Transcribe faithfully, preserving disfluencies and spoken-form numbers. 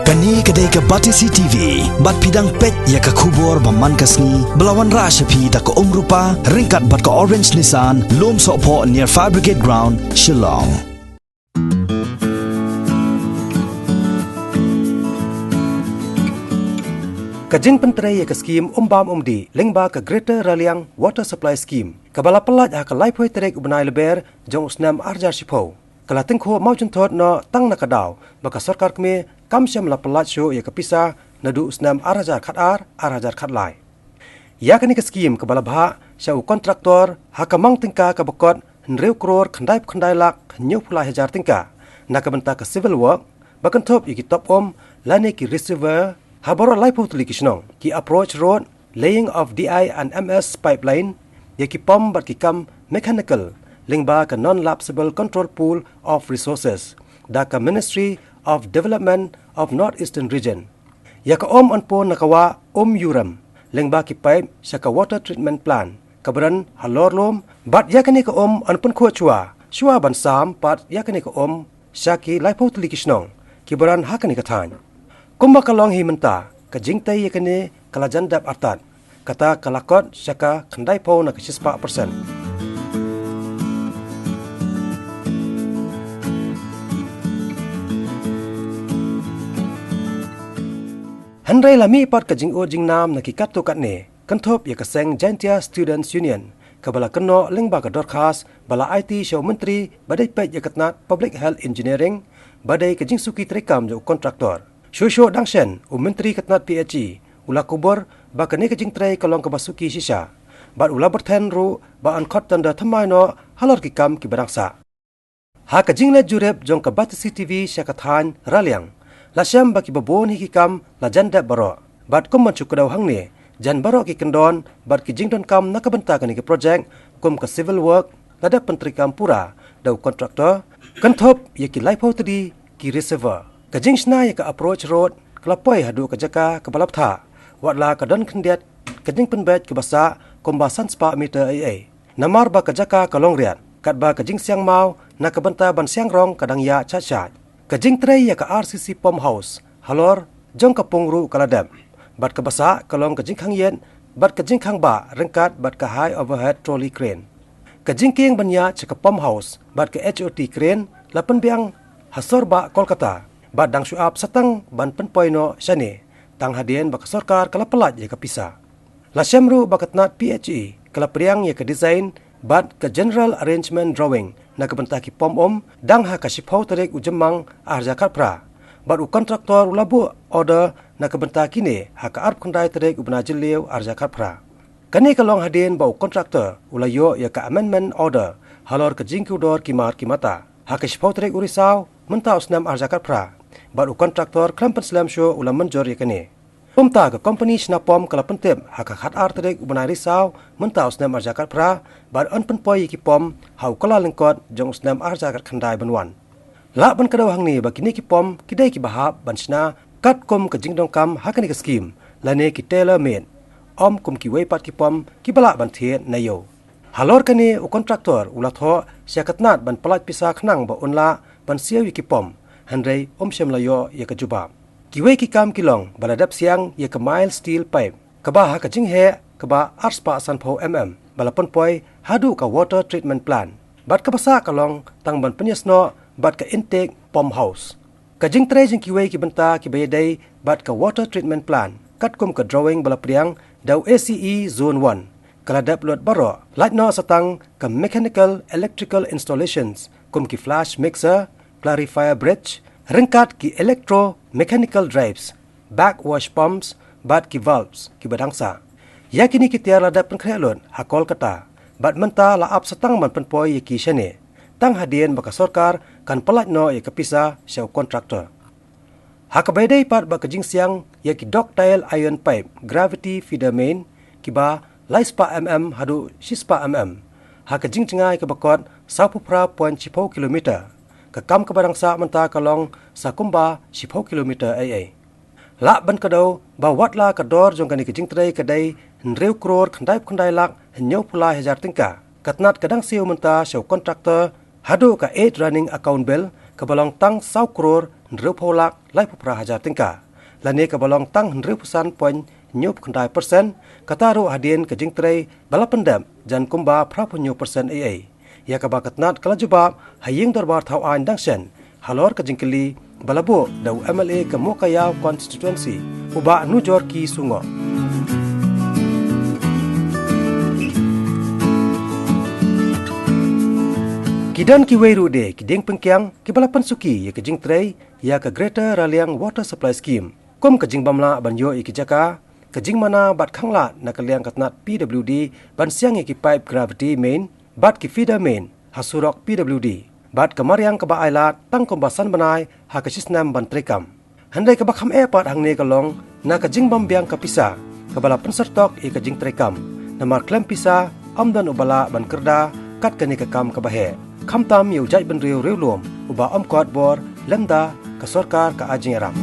Kane ka dei ka Batesi T V, bad phi dang peit ïa ka khubor ba man ka sngi, ba la wanrah sha phi da ka Umrupa, ryngkat bad ka Orange Nissan, Lumsohphoh near Fire Brigade Ground, Shillong. Ka jingpyntrei ïa ka skim Umbam Umdih lyngba ka Greater Raliang Water Supply Scheme, kaba la pyllait ha ka laiphew tarik u bnai Lber jong u snem arhajar shiphew, ka la tyngkhuh mawjynthut noh tang na ka daw ba ka sorkar kmie kam shym la pyllait shuh ïa ka pisa naduh u snem arhajar khatar, arhajar khatlai. Ïa kane ka skim kaba la bhah sha u kontraktor ha ka mang tyngka kaba kot hynriew klur khyndaiphew khyndai lak hynñiewphew lai hajar tyngka na ka bynta ka civil work, ba kynthup ïa ki top um lane ki reservoir ha baroh laiphew tylli ki shnong, ki approach road, laying of D I and M S pipeline, ïa ki pump bad ki kam mechanical lyngba ka Non-Lapsable Control Pool of Resources da ka Ministry of Development of North Eastern Region. Ïa ka um yn pun na ka wah Umyurem lyngba ki pipe sha ka water treatment plant kaba don halor lum, bad ïa kane ka um yn pynkhuid shuwa, shuwa ban sam pat ïa kane ka um sha ki laiphew tylli ki shnong kiba don ha kane ka thaiñ. Kumba ka long hi mynta, ka jingtei ïa kane ka la jan dep artat, kata ka la kot sha ka khyndaiphew na ka shispah percent. Hynrei la mih pat ka jingud jingnam na ki katto katne, kynthup ïa ka seng Jaintia Students Union, kaba la kynnoh lyngba ka dorkhas ba la aiti sha u Myntri ba dei peit ïa ka tnat Public Health Engineering, ba dei ka jingsuki treikam jong u kontraktor. Shuh shuh dang shen, u Myntri ka tnat P H E u la kubur ba kane ka jingtrei ka long kaba suki shisha, bad u la byrthen ruh ba yn khot tender thymmai noh halor ki kam kiba dang sah. Ha ka jingleit jurip jong ka Batesi T V sha ka thaiñ Raliang, la shem ba kiba bun hi ki kam la jan dep baroh. Bad kum ban shu kdew hangne, jan baroh ki kyndon bad ki jingdonkam na ka bynta kane ka project, kum ka civil work, la dep pyntreikam pura da u kontraktor, kynthup ïa ki laiphew tylli ki reservoir. Ka jingshna ïa ka approach road ka la poi haduh ka jaka kaba la bthah, wat la ka don khyndiat ka jingpynbeit kaba sah kumba san spah meter ei ei. Namar ba ka jaka ka long riat, katba ka jingsiang maw na ka bynta ban siang rong ka dang ïaid shat shat. Ka jingtrei ïa ka R C C pump house halor jong ka pung ruh ka la dep, bad kaba sah ka long ka jingkhang ïit bad ka jingkhang bah ryngkat bad ka high overhead trolley crane. Ka jingkieng ban ïaid sha ka pump house bad ka H O T crane la pynbiang ha sor bah Kolkata, bad dang shu ap sa tang ban pynpoi noh shane, tang hadien ba ka sorkar ka la pyllait ïa ka pisa. La shem ruh ba ka tnat P H E ka la pdiang ïa ka design bad ka general arrangement drawing na ka bynta ki pump um dang ha ka shiphew tarik u Jymmang arhajar khatphra, bad u kontraktor u la buh order na ka bynta kine ha ka arphew khyndai tarik u bnai Jylliew arhajar khatphra. Kane ka long hadien ba u kontraktor u la ïoh ïa ka amendment order halor ka jingkiew dor ki mar ki mata ha ka shiphew tarik u Risaw mynta u snem arhajar khatphra, bad u kontraktor khlem pynslem shuh u la mynjur ïa kane. Kumta ka kompani shna pump ka la pyntip ha ka khatar tarik u bnai Risaw mynta u snem arhajar khatphra, bad yn pynpoi ïa ki pump ha u kylla lyngkot jong u snem arhajar khatkhyndai ban wan. Lah ban kdew hangne ba kine ki pump ki dei kiba hap ban shna katkum ka jingdonkam ha kane ka skim, lane ki tailor made, ym kum kiwei pat ki pump kiba lah ban thied na ïew. Halor kane u kontraktor u la thoh sha ka tnat ban pyllait pisa khnang ba un lah ban siew ïa ki pump, hynrei um shym la ïoh ïa ka jubab. Kiwei ki kam ki long ba la dep siang ïa ka mild steel pipe kaba ha ka jingheh kaba arspah sanphew mm ba la pynpoi haduh ka water treatment plant, bad kaba sah ka long tang ban pynïasnoh bad ka intake pump house. Ka jingtrei jong kiwei ki bynta kiba ïadei bad ka water treatment plant, katkum ka drawing ba la pdiang da u A C E Zone one, ka la dep lut baroh, lait noh sa tang ka mechanical electrical installations kum ki flash mixer, clarifier bridge, ryngkat ki electromechanical drives, backwash pumps bad ki valves kiba dang sah. Ïa kine ki tiar la dep pynkhreh lut ha Kolkata, bad mynta la ap sa tang ban pynpoi ïa ki shane, tang hadien ba ka sorkar kan pyllait noh ïa ka pisa sha u kontraktor. Ha kaba ïadei pat bad ka jingsiang ïa ki ductile iron pipe gravity feeder main, kiba lai spah mm haduh shi spah mm ha ka jingjngai kaba kot sawphew phra point shiphew kilometer, ka kam kaba dang sah mynta ka long sa kumba shiphew kilometer ei ei. Lah ban kdew ba wat la ka dor jong kane ka jingtrei ka dei hynriew klur khyndaiphew khyndai lak hynñiewphew lai hajar tyngka, ka tnat ka dang siew mynta sha u kontraktor haduh ka eight running account bill kaba long tang saw klur hynriewphew lak laiphew phra hajar tyngka, lane kaba long tang hynriewphew san point hynñiewphew khyndai percent, kata ruh hadien ka jingtrei ba la pyndep jan kumba phraphew hynñiew percent ei ei. Ïa kaba ka tnat ka la jubab ha ïing dorbar thaw aiñ dang shen halor ka jingkylli ba la buh da u M L A ka Mowkaiaw constituency, u Bah Nujorki Sungoh. Ki don kiwei ruh de ki dieng pyngkiang kiba la pynsuki ïa ka jingtrei ïa ka Greater Raliang Water Supply Scheme, kum ka jingbym lah ban ïoh ïa ki jaka, ka jingmana bad khanglad na ka liang ka tnat P W D ban siang ïa ki pipe gravity main bad ki feeder main ha surok P W D, bad ka mariang kaba ailad tang kumba san bnai ha ka shisnem ban treikam. Hynrei kaba kham eh pat hangne ka long na ka jingbym biang ka pisa kaba la pynsertok ïa ka jingtreikam, namar khlem pisa ym don uba lah ban kyrda kat kane ka kam kaba heh, khamtam ïa u jaitbynriew riewlum uba ym kot bor lem da ka sorkar ka ai jingïarap.